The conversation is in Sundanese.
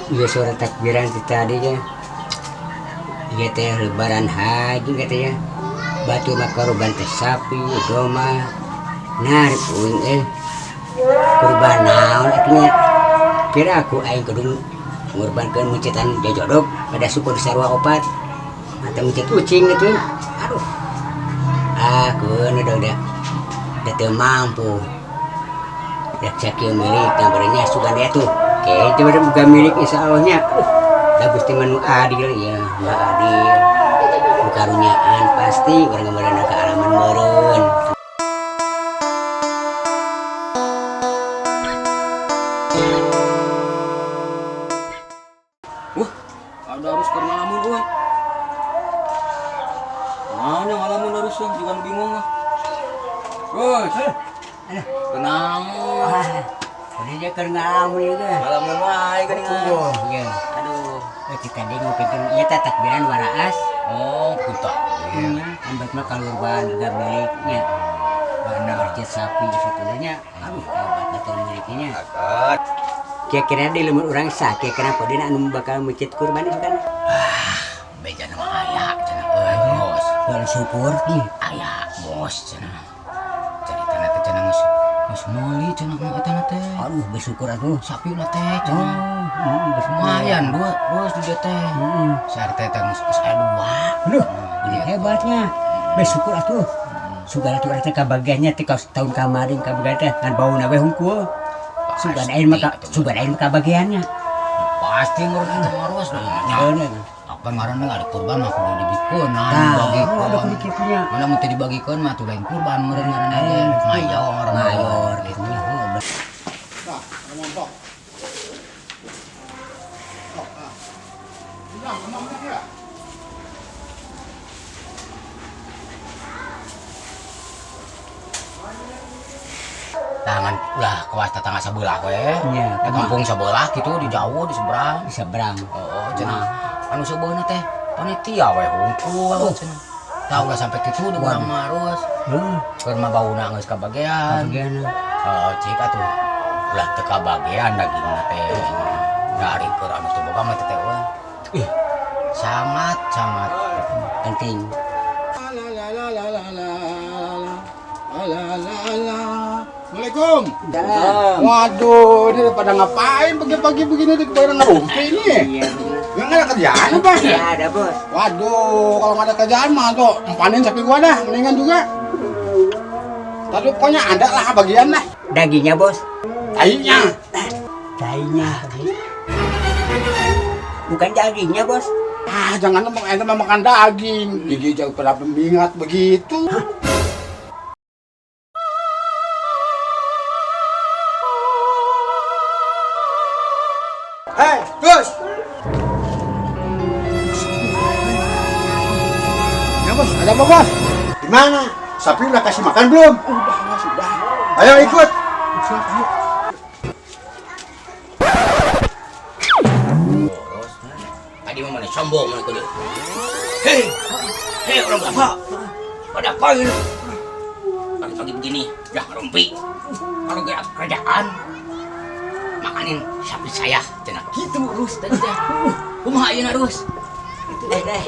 Iya suara takbiran ti tadi ya. Iya teh lebaran haji katanya. Batu mah korban teh sapi, domba. Narik uing eh. Kurban naon atuh. Kira aku aing kudu ngurbankeun meuncitan jojodog pada syukur sarua opat. Atau meuncit ucing gitu. Aduh. Aku udah teu mampu. Rek sakieu milik gambarnya sugan dia tuh. Oke, itu udah buka milik insya Allahnya. Aduh, da Gusti mah nu adil ya, maha adil. Nu karunyaan pasti urang gambaran ka alaman meureun. Wah, ada harus ke ngalamun gue. Mana ngalamun harusnya, juga bingung ah. Bos, tenang. Udah dia keur ngalamun ieu ge. Ngalamun wae geuningan. Oh, iya. Aduh. Kita tadi ngupikeun ieu teh takbiran waraas. Oh, kita. Iya, ambat mah kalurban boga miliknya. Warna orchid sapi sebetulnya. Aduh, hebat betul miliknya. Kira-kira di lemur urang sakit kenapa dia anu bakal meucit kurban itu kan? Beja nama aya cenah euy, bos. Kalau syukur nih. Aya, bos cenah. Caritana teh cenah geus geus meuli cenah mah eta teh. Aduh, bersyukur atuh. Sapi na teh cenah. Oh, bersyukur. Lumayan dua, bos di dia teh. Heeh. Sehari teh teh geus geus aya dua. Aduh, ini hebatnya. Bersyukur atuh. Sugan atuh teh kabagiannya teh kaos tahun kemarin kabagian teh ngan bauna we hungkul. Sugan aing mah sugan aing mah kabagiannya. Pasti ngurus itu ngurus dong. Bener. Apa ngaranna ada kurban mah kudu dibikeun, nah Tah, dibagikeun. ada kudu kitunya. Mana mun teu dibagikeun mah tuh lain kurban meureun ngaranna ge. Mayor, Mayor gitu nya. Nah, ngomong tok. Ah. Bilang, ngomong ya. Tangan ulah kawas tetangga sebelah we. Iya, Di kampung sebelah gitu di jauh di seberang. Di seberang. Oh, cenah. Anu sebeuna teh panitia we hungkul cenah. Tah ulah sampai kitu di urang mah harus. Heeh, Keur mah bauna geus kabagean. kabagian. Oh, cik atuh. Ulah teu kabagean dagingna teh. Dari keur anu teu boga mah teh we. Ih, sangat sangat Penting. La la la la la la la la la. Assalamualaikum. Salam. Waduh, ini pada ngapain pagi-pagi begini di pada ngerumpi ini? Iya, bener. Nggak ada kerjaan apa? Ya ada, Bos. Waduh, kalau nggak ada kerjaan mah tuh empanin sapi gua dah, mendingan juga. Tapi pokoknya ada lah bagian lah. Dagingnya, Bos. Tainya. Tainya. Bukan dagingnya, Bos. Ah, jangan ngomong ente mah makan daging. Gigi jauh pada pembingat begitu. Hei, Gus. Ya, Bos, ada apa, Bos? Gimana? Sapi udah kasih makan belum? Udah, Bos, udah. Ayo ikut. Siap, ayo. Terus, tadi mah mana sombong mana kudu. Hei, hei orang bapak, pada apa ini? Pagi-pagi begini, dah ngerumpi. Kalau gak kerjaan, makanin sapi saya, cenah. Gitu terus tadi teh. Kumaha ayeuna terus? Deh, deh.